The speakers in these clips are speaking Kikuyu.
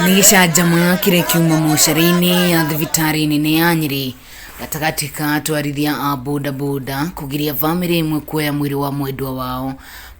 Nĩ gĩcanjama kĩrĩa kiuma mocarĩ-inĩ ya thibitarĩ nene ya Nyĩrĩ gatagatĩ ka atwarithia a bodaboda kũgiria bamĩrĩ ĩmwe kuoya mwĩrĩ wa mwendwa wao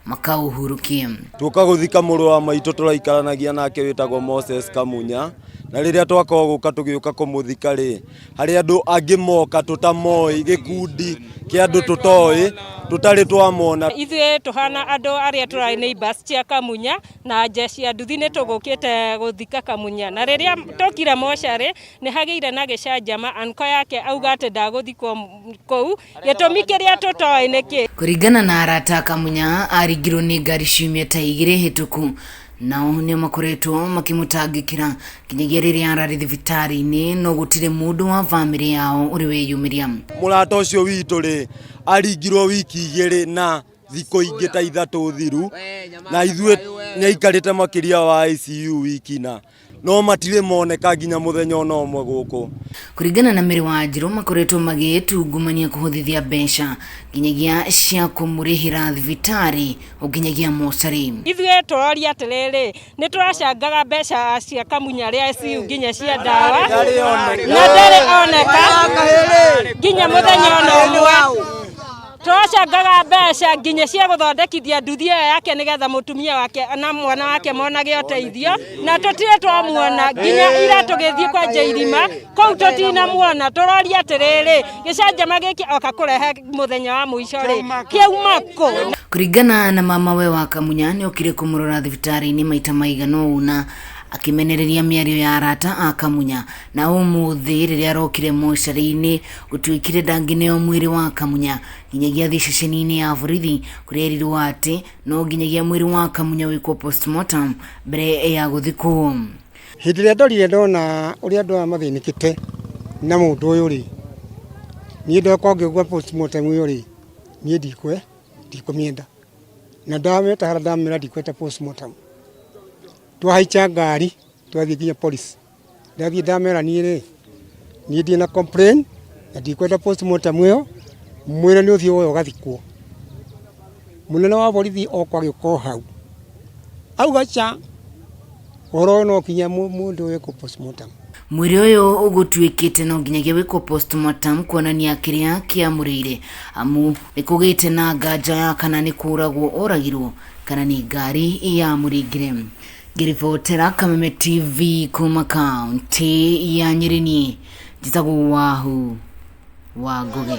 makaũhurũkie. Tuoka gũthika mũrũ wa maitũ tũraikaranagia nake wĩtagwo Moses Kamunya, na rĩrĩa twakorwo gũka tũgĩũka kũmũthika rĩ, harĩ andũ angĩ moka tũtamoĩ, gĩkundi kĩa andũ tũtoĩ, tũtarĩ twamona. Ithuĩ tũhana andũ arĩa tũrarĩ neighbors cia Kamunya na jeshi ya nduthi nĩ tũgũkĩte gũthika Kamunya, na rĩrĩa tũkire mocarĩ nĩ hagĩire na gĩcanjama, anko yake auga atĩ ndagũthikwo kũu, gĩtũmi kĩrĩa tũtoĩ nĩ kĩ. Kũringana na arata a Kamunya, aringirwo nĩ ngari ciumia ta igĩrĩ hĩtũku, nao nĩo makoretwo makĩmũtangĩkĩra nginyagia rĩrĩa ararĩ thibitarĩ-inĩ, no gũtirĩ mũndũ wa bamĩrĩ yao ũrĩ weyumĩria. Mũrata ũcio witũ rĩ, aringirwo wiki igĩrĩ na thikũ ingĩ ta ithatũ thiru, na ithuĩ nĩ aikarĩte makĩria wa ICU wiki na no matirĩ moneka nginya mũthenya ona ũmwe gũkũ. Kũringana na Mary Wanjirũ, makoretwo magĩtungumania kũhũthithia mbeca nginyagia cia kũmũrĩhĩra thibitarĩ nginyagia mocarĩ. Ithuĩ tũroria atĩrĩrĩ, nĩ tũracangaga mbeca cia Kamunya rĩa ICU nginya cia ndawa na ndarĩ oneka nginya mũthenya ona ũmwe. Tũracangaga mbeca nginya cia gũthondekithia nduthi ĩyo yake nĩgetha mũtumia wake na mwana wake monage ũteithio, na tũtirĩ twamuona nginya ira tũgĩthiĩ kwenja irima kũu tũtinamuona. Tũroria atĩrĩrĩ, gĩcanjama gĩkĩ oka kũrehe mũthenya wa mũico rĩ, kĩauma kũ? Kũringana na mama we wa Kamunya, nĩ okire kũmũrora thibitarĩ-inĩ maita maigana ũna akĩmenereria mĩario ya arata a Kamunya, na ũmũthĩ rĩrĩa arokire mocarĩ-inĩ gũtuĩkire ndangĩneo mwĩrĩ wa Kamunya nginyagia athiĩ ceceni-inĩ ya borithi kũrĩa erirwo atĩ no nginyagia mwĩrĩ wa Kamunya wĩkwo postmortem mbere ya gũthikwo. Hĩndĩ ĩrĩa ndorire ndona ũrĩa andũ aya mathĩnĩkĩte na mũndũ ũyũ rĩ, niĩ ndoka ngĩigua postmortem ĩyo rĩ, niĩ ndikũmĩenda. Na ndameta harĩa ndamera ndikwenda postmortem. Twahaica ngari twathiĩ nginya police. Ndathiĩ ndamera niĩ rĩ, niĩ ndirĩ na complain na ndikwenda postmortem ĩyo, mwĩre nĩ ũthiĩ woe ũgathikwo. Mũnene wa borithi oka agĩũka o hau, auga ca, ũhoro ũyũ no nginya mũndũ ũyũ ekwo postmortem. Mwĩrĩ ũyũ ũgũtuĩkĩte no nginyagia wĩkwo postmortem kuonania kĩrĩa kĩamũrĩire, amu nĩ kũgĩte na nganja ya kana nĩ kũragwo oragirwo kana nĩ ngari yamũringire. Ngĩribotera Kameme TV kuma kaunti ya Nyĩrĩ, niĩ njĩtagwo Wahu wa Ngũgĩ.